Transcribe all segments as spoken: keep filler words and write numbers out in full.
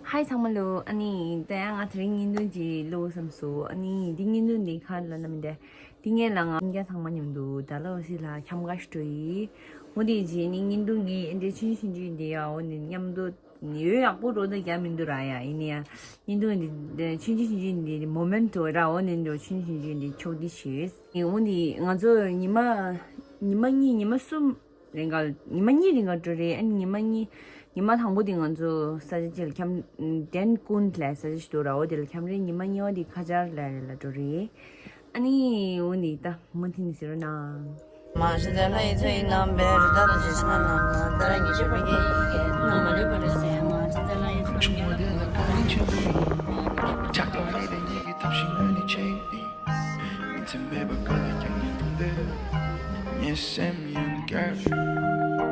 ཧའི་ཚང་མ་ལོ། ཨ་ནི་ད་ཡང་ང་དེ་རིང་བརྙན་ཐུང་ཅིག་བླུག་བསམ་སོང་། ཨ་ནི་འདི་བརྙན་ཐུང་འདི་ག་རེ་ལབ་ན་མི་འདི། འདི་ངས་ལ་ང་ཨིན་རྒྱ་ཚང་མ་མཉམ་དུ་ཌལ་ཧོ་སི་ལ་འཁྱམ་ག་ཞིག་འགྲོ་ཡི། འོ་དེ་རྗེས་ནི་བརྙན་ཐུང་གི་འདི་ཆུང་ཆུང་ཆུང་འདི་ཡ། འོ་ནི་མཉམ་དུ་ཡོད་ཡག་པོ་འགྲོ་ད་རྒྱ་མི་འདུག་ར་ཡ། ཡིན་ནི་ཡ་བརྙན་ཐུང་འདི་ཆུང་ཆུང་ཆུང་ཆུང་འདི་མོ་མེན་ཊོ་ར། འོ་ནི་འདི་ཆུང་ཆུང་ཆུང་འདི་ཕྱོགས་བསྡུས་བྱས། འོ་ནི་ང་ཚོ་ཉི་མ་ཉི་མ་གཉིས་ཉི་མ་གསུམ་རིང་ག་ཉི་མ་གཉིས་རིང་ག་འགྲོ་རེད། ཨ་ནི་ཉི་མ་གཉིས་ཉི་མ་དང་པོ་དེ་ང་ཚོ་ས་ཆ་ཅིག་ལ་འཁྱམ། ཌན་ཀུན་ལ་ས་ཆ་ཞིག་འདུག་ར། འོ་དེ་ལ་འཁྱམ་རེད། ཉི་མ་གཉིས་པ་དེ་ཁ་ཆར་ལ་ལ་འགྲོ་རེད། ཨ་ནི་འོ་ནི་ད་མུ་མཐུད་ནས་གཟིགས་རོགས་གནང་། མ་ཤི་ད་ལ་ཡི་ཚོ་ཡི་རྣམ་པའི་རི་དྭགས་དང་བཅས་ཤིང་ན་ནམ་ད་ར་ཉི་ཤུ་པ་གི་ཡི་གེ་རྣམ་པ་ལས་པ་རེད་ཟེར། མ་ཤི་ད་ལ་ཡི་ཚོ་ཡི་རྣམ་པའི་རི་དྭགས་དང་བཅས་ཤིང་ན་ནི་ཆེ། མི་ཚེ་མེད་པ་ག་ལ་ཀྱང་ཉིན་སྟོང་དེ། ངའི་སེམས་ཡང་བསྐྱར།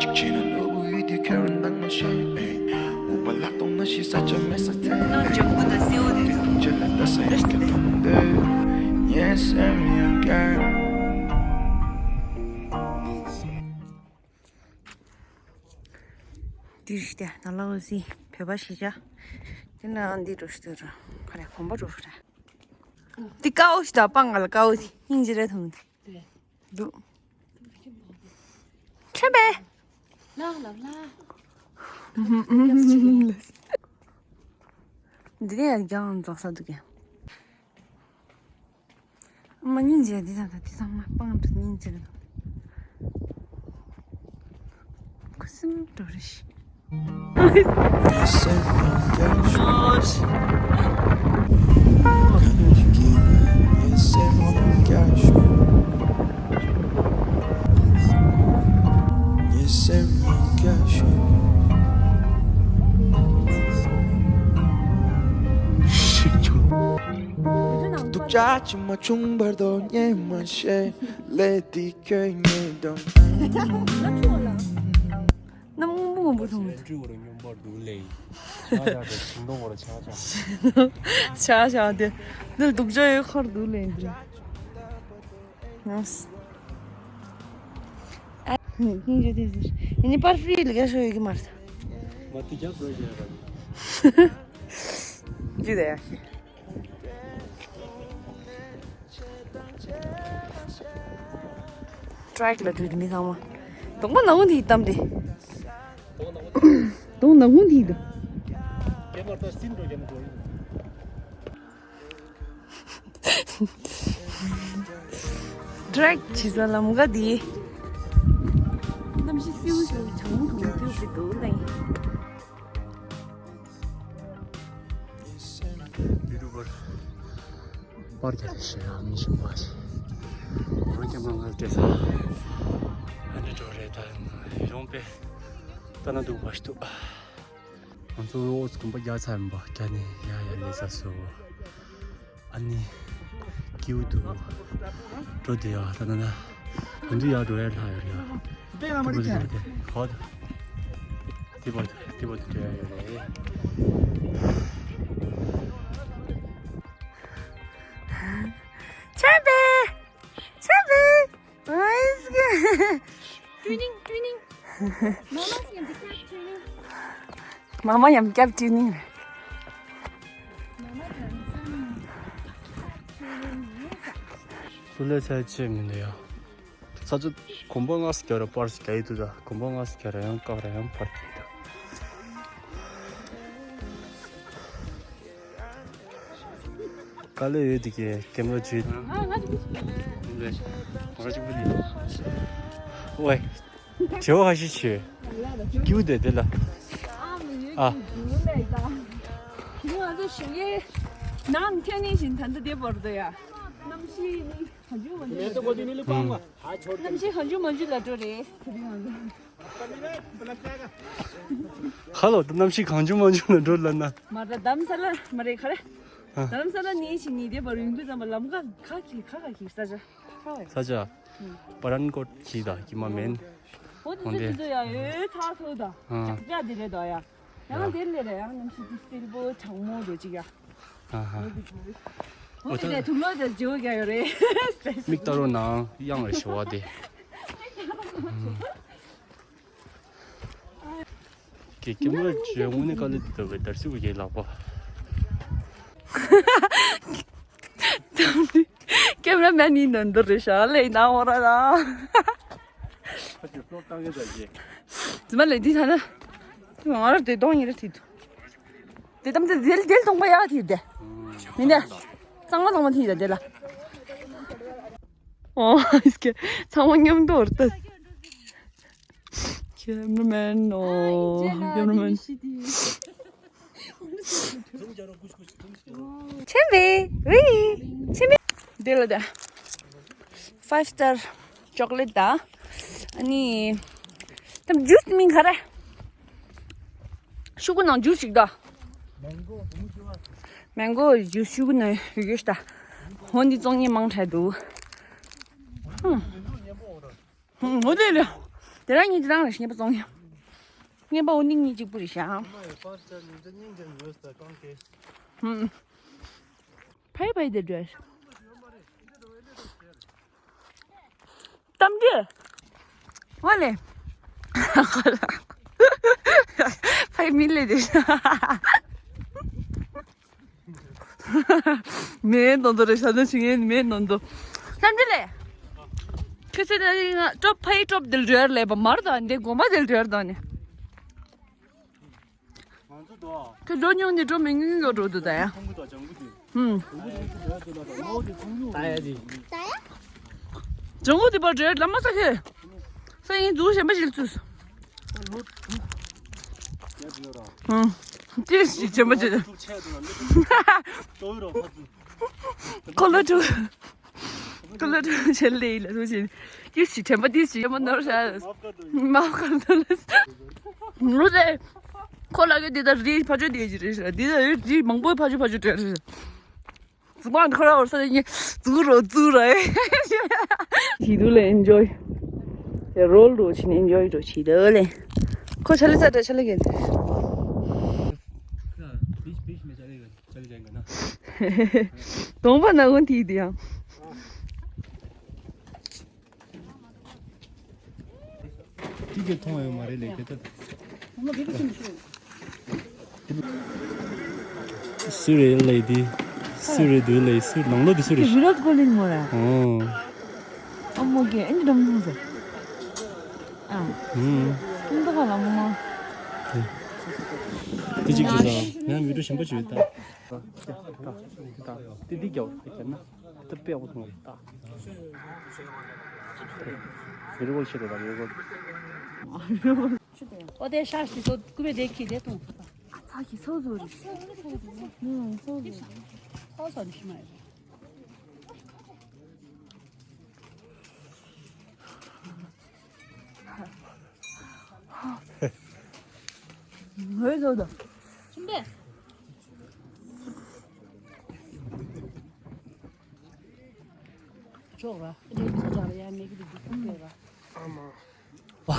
གཅིག་བྱས་ན་ནོར་བུ་ཡུལ་དེ་ཁྱོད་རང་འདང་མ་བྱེད། འུག་པ་ལག་སྟོང་ན་ཞིག་ས་ཆ་མེད་ས་ཐད། ནང་འཇོག་པོ་དང་སེའུ་དེ་དེ་དུང་ཆ་ལ་ལྟ་ས་ཡང་ཀྱང་མཐོང་དེ། ངའི་སེམས་ཡང་བསྐྱར། འདི་རེད་དེ་ནང་ལ་འོ་སི་བོད་པ་གཞིས་ཆགས། དེ་ན་འདི་འགྲོ་ཤི་དེ་ར། ག་རེ་གོམ་པ་འགྲོ་ཤི་རེད། འདི་ཀའོ་ཤི་ད་པང་ང་ལ་ཀའོ་ཤི་སྙིང་རྗེ་རེད་ཐུང་། འདུག་ཁྱོད་པས། ལགས་ལགས་ལགས། འདི་ནས་ཡང་རྫོགས་ས་འདུག་གས། མ་སྙིང་རྗེ། འདི་དང་འདི་ཚང་མ་སྤང་དུ་སྙིང་རྗེ་རེད། ཁུ་སིམ་འགྲོ་རེ་ཤི། སྡུག་ཅག་ཅི་མ་བྱུང་བར་དོ་ཉེས་མ་ཤེས་ལས་འདི་ཁྱོད་ཉེས་དང་། གནམ་སྔོན་པོ་སྔོན་པོ་མཐོང་། ལན་ཀྲུའུ་རུ་སྙོམས་པར་འདུག་ལེ། ཆ་ཆ་དེ་ཤིང་སྡོང་བར་ཆ་ཆ། ཆ་ཆ་དེ་འདི་སྡུག་ཅག་ཡོད་ཁར་འདུག་ལེ་འདི། ནོས། ཨ་ནི་ཇོ་དེ་ཟེར། ཡིན་ནི་པར་ཧྥི་རི་ལ་རྒྱ་ཤོ་ཡོད་ཀྱི་མ་རེད། མ་ཏི་རྒྱ་བཟོ་བཞིན་ར། ཇི་དེ་ཡ། ཊེག་ལ་འགྲོ་དུས་མི་ཚང་མ། གདོང་པ་ནག་ཁུང་དེ་ཡིས་གཏམ་དེ། གདོང་ནག་ཁུང་དེ་ཡིས་གཏམ། ཊེག་བྱེད་ས་ལམ་ཀ་དེ། གནམ་གཤིས་བསིལ་ཞིང་གྲང་མོ་གང་འདུག་གི་འདུག་ལེ། ཡུ་ཊུབ་པར་པར་རྒྱག་རེས་བྱེད་ཡག་མི་ཞིག་པ་ཞིག་ང་རང་ཀེམ་ར་ང་སྤྲད་ས། ཨ་ནི་འགྲོ་རེད་ད་ཡོང་པས་ལྟ་ན་སྡུག་པ་ཞིག་འདུག་ང་ཚོ་ཨོ་ཙི་གོམ་པ་རྒྱག་ཚར་མ་རྒྱག་ནས་ཡ་ཡ་ལས་ས་སོ། ཨ་ནི་ཀིའུ་དུ་འགྲོ་དེ་ཡ་ད་ན་ན་ང་ཚོ་ཡ་འགྲོ་ཡ་ལྷ་ཡོད་རེད་ཡ། དེ་པ་དེ་པ་དེ་འགྲོ་ཡ་ཡོད་རེད། ཆམ་པའི། ཆམ་པའི། ཨོ་ཨིས་གི། ཀྲུའི་ནིང་ཀྲུའི་ནིང་། མ་མ་ཡང་འདི་ཀ་ཀྲུའི་ནིང་། མ་མ་ཡང་སྐྱབས་ཀྲུའི་ནིང་། སུ་ལས་ཚད་ཆེ་མི་འདུག་ཡ། ས་ཆ་གོམ་པ་ལྔ་ཙམ་རྒྱབ་ར་པར་ཙམ་རྒྱག་ཡི་འདུག་ད། གོམ་པ་ལྔ་ཙམ་རྒྱབ་ར་ཡང་བཀག་ར་ཡང་པར་རྒྱག་ཡི་འདུག་དཀའ་ལས་ཡོད་འདི་གས་ཀེམ་ར་བརྗེད། ང་གཅིག་པུ་འདི། ཝེ། བྱེ་བ་ཁ་ཤས་བྱེད། ཀིའུ་དེ་དེ་ལ། ཨ། ནང་ཐེ་ནི་བཞིན་ད་འདི་དེ་བར་དུ་ཡ། གནམ་གཤིས་ནི་གང་བྱུང་མང་བྱུང་། གནམ་གཤིས་གང་བྱུང་མང་བྱུང་ལ་འགྲོ་རེད། ཧ་ལོ་ད་གནམ་གཤིས་གང་བྱུང་མང་བྱུང་ལ་འགྲོ་ལབ་ན། མ་ར་དྷ་རམ་ས་ལ་མ་རེད་ག་རེ། ཨ། དྷ་རམ་ས་ལ་ནས་ཕྱིན་ནས་དེ་བར་ཡོང་དུས་ཙམ་པ་ལམ་ཁ་ག་གི་ག་ག་གི་ས་ཆ། ས་ཆ། པ་རན་ཀོཊ་གི་ད་གི་མ་མེན། འོ་དེ་ཚོ་དེ་ཚོ་ཡ་ཡོད་ཚ་ཚོ་ད། ཨ། ཅག་ཅག་དེ་རེད་ད་ཡ། ཡང་དེ་ལས་རེད་ཡང་གནམ་གཤིས་དེ་སིལ་བོ་གྲང་མོ་འགྲོ་ཅིག་ཡ། ཨ་ཧ། འོ་དེ་ཚོ། འོ་དེ་ལས་དུག་ལོག་དེ་ཇོ་རྒྱག་ཡོད་རེད། མིག་ལྟ་རོགས་གནང་གཡང་རེད་ཞོ་བ་དེ། ཀེམ་ར་ཇེ་དངོས་གནས་དཀའ་ལས་འདི་ལྟ་བུའི་དར་སིག་གི་ལག་པ། ཀེམ་ར་མེན་ནི་ནང་དུ་རེ་ཤ་ལེ་ན་འོ་ར་ར། ཁ་ཅིག་ཕློག་བཏང་གི་ཟེར་གྱི། ཛི་མ་ལེ་འདི་ཐ་ན། ང་ར་དེ་གདོང་ཉེ་ར་ཐིག་འདུག་དེ་ལྟ་མ་དེ་དེལ་དེལ་གདོང་པ་ཡག་ཐིག་དེ། མི་འདི། གཙང་མ་གཙང་མ་ཐིག་དེ་དེ་ལ། ཨོ་ཨིས་ཀེ་ཚང་མ་མཉམ་དུ་འོར་ཏེ། ཀེམ་ར་མེན་ཨོ་ཀེམ་ར་མེན། ཆེན་པོ་ཝི་ཆེན་པོ། དེ་ལ་ད་ཕའིབ་སི་ཊར་ཅོག་ལེ་ཊི་དང་། ཨ་ནི་ད་ཇུས་མིང་ག་རེ། ཤུ་གུ་ནང་ཇུས་ཞིག་ད། མེང་གོ་ཇུས་ཤུ་གུ་ནང་ཡོད་ཤ་ད། འོ་འདི་བཙོང་མཁན་མང་དྲགས་འདུག་ཧུམ། ཧུམ། འོ་དེ་རེད། དེ་རང་གཉིས་དེ་རང་རེད་ཤ་ངན་པ་བཙོང་ཡ། ངན་པ་འོ་ནི་གཉིས་གཅིག་པུ་རེད་ཤ། ཧུམ། ཕའི་ཕའི་དེ་འདྲ། གཏམ་འདྲི། ཨོ་ལེ། ཕའི་མི་ལེ་དེ། མེད་ནོ་དོ་རེ་ཤ་ནོ་ཆི་ངན་མེད་ནོ་དོ། གཏམ་འདྲི་ལེ། ཁྱོད་ཚེ་ད་ཡིན་ང་ཀྲོབ་ཕའི་ཀྲོབ་དེལ་འགྲོ་ཡར་ལེ་བ་མར་དང་འདི་གོ་མ་དེལ་འགྲོ་ཡར་དང་ནི། ཁྱོད་འགྲོ་མྱོང་ནི་འགྲོ་མི་མྱོང་ནི་འགྲོ་འགྲོ་འདུག་ད་ཡ། ཧུམ། ལྗང་གུ་དེ་པར་འགྲོ་ལ་མ་ས་ཁེ། ས་ཡིན་འཛུགས་གཞན་པ་ཞིག་ཚུས། ཧུམ། ཏིས་ཞིག་གཞན་པ་ཅིག་ཁོ་ལོ་ཀྲུག་ཀོ་ལོ་ཀྲུག་བྱེད་ལེ་ཡིན་ལ་སུ་ཞིག་ཏིས་ཞིག་དྲན་པ་ཏིས་ཞིག་ཡོད་མ་ནོར་ཤ། མ་ཁར་དུ་ལ། ལོ་རེ། ཁོ་ལ་གི་འདི་ལྟར་རི་ཕ་ཆོས་འདི་ཞིག་རེད་ཤ། འདི་ལྟར་རི་མང་པོའི་ཕ་ཆོས་ཕ་ཆོས་བྲལ་རེད་ཤ། ཟུག་མང་ཁོ་ར་བར་ས་ནི་ཟུག་རོ་ཟུག་ར། ཞིག་འདུག་ལེ་ཨེན་ཇོའི། དེ་རོལ་རོ་ཆི་ནི་ཨེན་ཇོའི་རོ་ཆི་འདུག་ལེ། ཁོ་ཆ་ལི་ས་ཏྲ་ཆ་ལི་གན། གདོང་པ་ན་གོན་དེ་དེ་ཡང་། ཅི་གི་མཐོང་ཡོད་མ་རེད་ལེ་དེ་ལྟར། སུ་རེད་ལེ་དེ། སུ་རེད་འདུག་ལེ་སུ་ནང་ལོགས་དེ་སུ་རེད། ཝི་རཱཏ་ཀོ་ལི་མོ་ར། ཨོ། ཨ་མོ་གི་ཨེ་འདི་འགྲམ་འགྲམ་ཟེར། ཨ། ཧུམ། ཀུན་ཏུ་ཁ་ལ་མོ་མ། དེ་གཅིག་བྱས་ཙང་ངས་བི་ཌིའོ་གཞན་པ་བྱས་ད། ཏི་ཏི་རྒྱབ་ཏུ་ཁྱེར་ན་ཏི་དཔེ་འོ་ཐོང་རེད་ད། རི་བོ་ཆེ་རེད་ད་རི་བོ། ཨོ་དེ་ཤ་ཞིག་སོ་ཀུ་མེ་དེ་ཁྱི་དེ་ཐོང་། ཨ་ཚ་ཁྱི་སོ་ཟོ་རེད། ཨུ་སོ་ཟོ། སོ་ཟོ་ནི་ཤི་མ་རེད། ངོས་བཟོ་དང་། ཅི་འདྲ། ཆོག་ར། རེད་ཆ་ཆ་ར་ཡ་མེ་གི་དུ་དུ་ཁུག་ར། ཨ་མ། པ།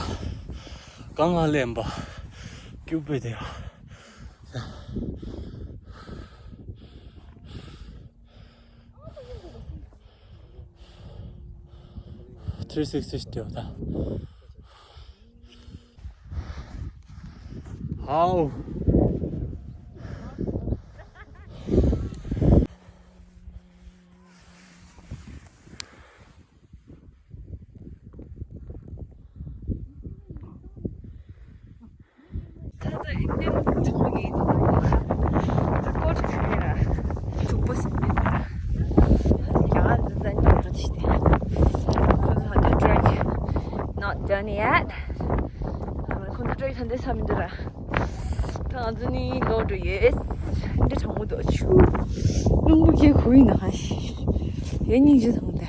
གང་ང་ལེན་པ། ཀྱུ་པེ་དེ། ཐི་རི་སིག་སི་སྟེ་ད། ཧའོ། ད་ལྟ་ཨིན་ཌི་ཡན་ཚོང་གི་ད་ཀོ་ཊི་ཁ་ར་གཟུགས་པོ་ཟིན་པའི་ད་རྒྱ་གར་འཛིན་གྲྭ་ཉོ་ར་ཆེ་སྟེ། ཁོ་ཚོ་ད་ལྟ་ཊེ་རེག་not done yet. ཁོ་ཚོ་ཊེ་རེག་ད་ལྟ་ཚར་མི་འདུག་ར། ད་ང་ཚོ་ནི་ལོག་འགྲོ་ཡོད། འདི་གྲང་མོ་འདུག་ཆུ། རླུང་བུ་སྐྱེ་ཁུ་ཡིན་ན་ཧ་ཤི། ཡེ་སྙིང་རྗེ་ཐང་དེ།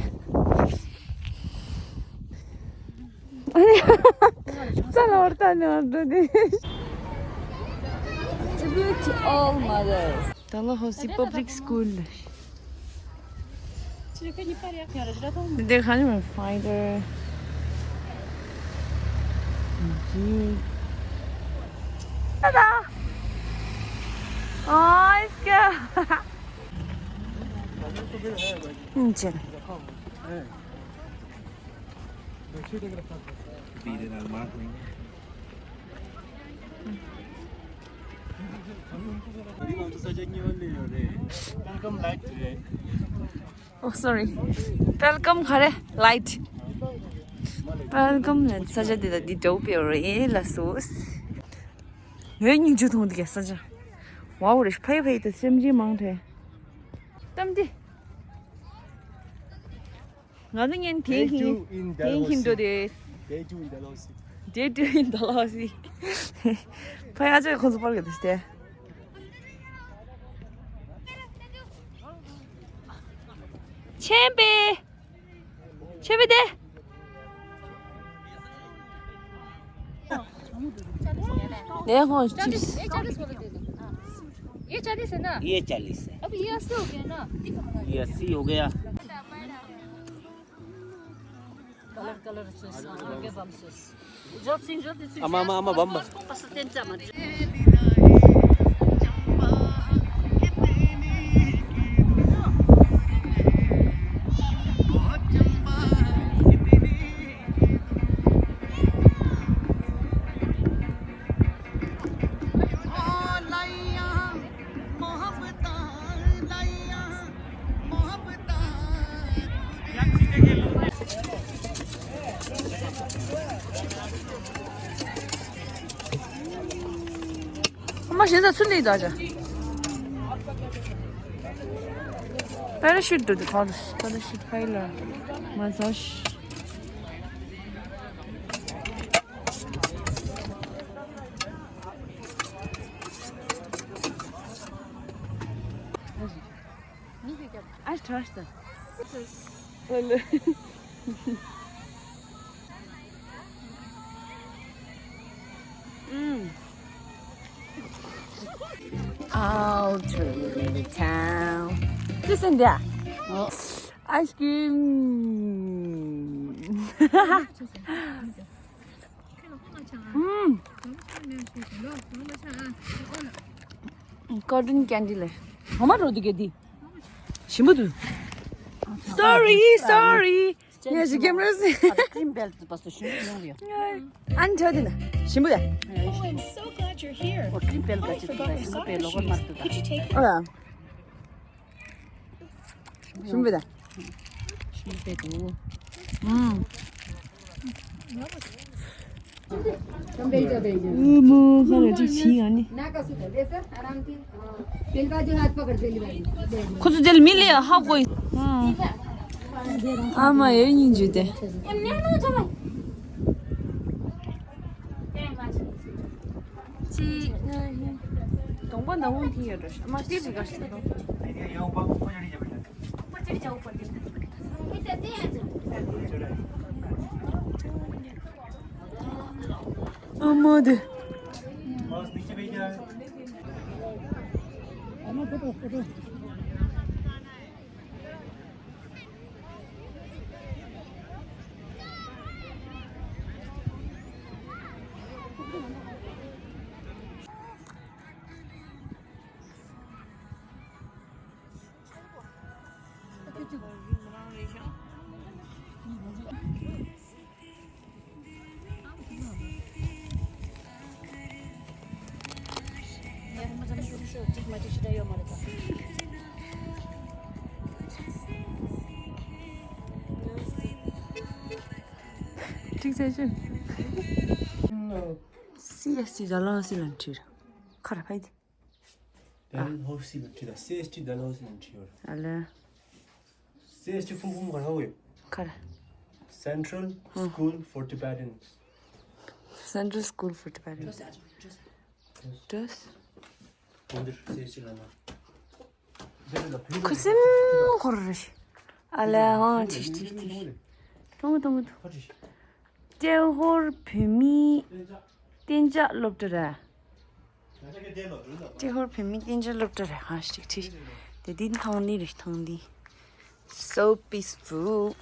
ཨ་ནི། ས་ལ་བར་ལྟ་ནས་བར་འགྲོ་དེ། Tribute to all mothers. Dalhousie Public School. འདི་ག་ནི་མ་ཕའིན་ཌར། ཏ་ཏ། Oh, it's good. ཨིན་ཅི། Beat it out of my hand. Welcome light རེད། Oh, sorry. Welcome ག་རེ། Light. Welcome ལ་ས་ཆ་འདི་དང་འདི་འདྲ་པོ་རེད་ལ་སོ། ངའི་སྙིང་རྗེ་མཐོང་འདི་ག་ས་ཆ། ཝའོ་རེ་ཕའི་ཕའི་དང་སེམས་ཅན་མང་ཐལ། གཏམ་འདི། ང་ཚོ་ཉན་དེ་ཧིན་དེ་ཧིན་འགྲོ་དེ། Day two in Dalhousie. Day two in Dalhousie. ཕ་ཡ་ཅག་ཁོང་ཚོ་པར་ག་དེ་སྟེ། ཆེན་པེ། ཆེན་པེ་དེ། ལས་ཧོང་ཅིབས། ये चालीस बोले दे दो। ये चालीस है ना? ये चालीस है। अब ये अस्सी हो गया ना? ये अस्सी हो गया। कलर कलर से आगे बम से। जल्द से जल्द इसे आमा, आमा, आमा, बम, बम। बस तीन चार मिनट। མ་གཞན་ས་ཚུར་ལེགས་དག་ཅག་པ་ར་ཤུད་འགྲོ་དུས་གང་དུ་པ་ར་ཤུད་ཕ་ཡི་ལ་མ་ཟ་ཤི། ཨ་ཁྲ་ཤི་ད། ཨ་ལ། ཨུམ། Out to the town. Listen there. Ice cream. ཨུམ། Cotton candy ལ། ཧོ་མ་རོ་དི་གེ་དི། ཞིམ་པོ་འདུག Sorry, sorry. ངས་ཀྱི་camera སི། Cream bell དུ་པ་སོ་ཞིམ་པོ་ཡོང་གི་ཡོད། ཨན་ཐོ་དི་ན། ཞིམ་པོ་ཡ། Oh, I'm so glad you're here. Oh, cream bell ག་ཅི་དུ་ཞིམ་པོ་པའི་ལོ་གོར་མར་དུ་ད། Could you take them? ཨོ་ཡ། ཞིམ་པོ་དང་། ཞིམ་པོ་དང་། ཨུམ། ཨུ་མོ་ཁ་ལ་ཅིག་བྱིན་ཡོང་ནི། तेल का जो हाथ पकड़, तेल वाली। ཁོ་ཚོ་དེ་ལ་མི་ལས་ཧ་གོ་ཡི། ཨ་མ་ཡར་སྙིང་རྗེ་དེ། གཅིག་ལྔ་བཞི། གདོང་པ་ནག་མོ་དེ་ཡོད་འགྲོ། མ་སྟེར་ཞིག་ག་ཞིག་གདོང་། ཨ་མ་དེ། ཅིག་ཟེར་ཅིག་སི་ཨེས་ཊི་ཌལ་ཧོ་སི་ལ་འཁྲིད། ཁ་ར་ཕ་ཡི་དེ། ཌལ་ཧོ་སི་ལ་འཁྲིད་ད། སི་ཨེས་ཊི་ཌལ་ཧོ་སི་ལ་འཁྲིད་ཡོད། ཨ་ལེ། སི་ཨེས་ཊི་ཕུང་ཕུང་ག་ར་ཧོ་ཡོད། ཁ་ར། Central School for Tibetans. Central School for Tibetans. ཌོས། འདིར་སི་ཨེས་ཊི་ལ་ན། ཁུ་སིམ་ཁོར་རེ། ཨ་ལེ་ཧོ་ཁྲིག་ཁྲིག་ཁྲིག་ཁྲིག་ཏོང་ཏོང་ཏོང་། ཏྲེ་ཧོར་བོད་མིའི་གཏན་འཇགས་སློབ་གྲྭ་ར། ཏྲེ་ཧོར་བོད་མིའི་གཏན་འཇགས་སློབ་གྲྭ་ར་ཧ་ཁྲིག་ཁྲིག་དེ་དེ་ཐང་ནི་རེ་ཐང་ནི། So peaceful.